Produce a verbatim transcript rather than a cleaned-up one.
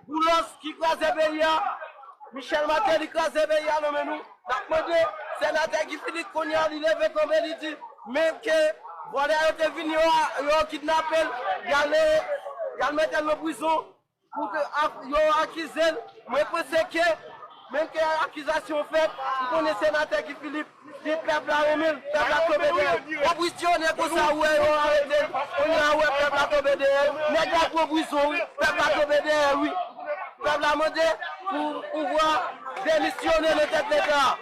Boulos ki kraze peyi a, Michel Martelly kraze peyi a nan men nou. N ap mande senatè Guy Philippe kounye a li leve kanpe li di, menm ke vòlè yo te vini yo, yo kidnape l, y al, y al mete l nan prizon pou ke ak- yo akize l. Mwen panse ke menm ke akizasyon fèt, m konnen senatè Guy Philippe di pèp la renmen l, pèp la tonbe dèyè l. Yon prizyonè konsa ou wè yo arete l, kounye a ou wè pèp la tonbe dèyè l. Nèg la pran prizon wi, pèp la tonbe dèyè l wi. Pèp la mande pou pouvwa demisyone nan tèt Leta.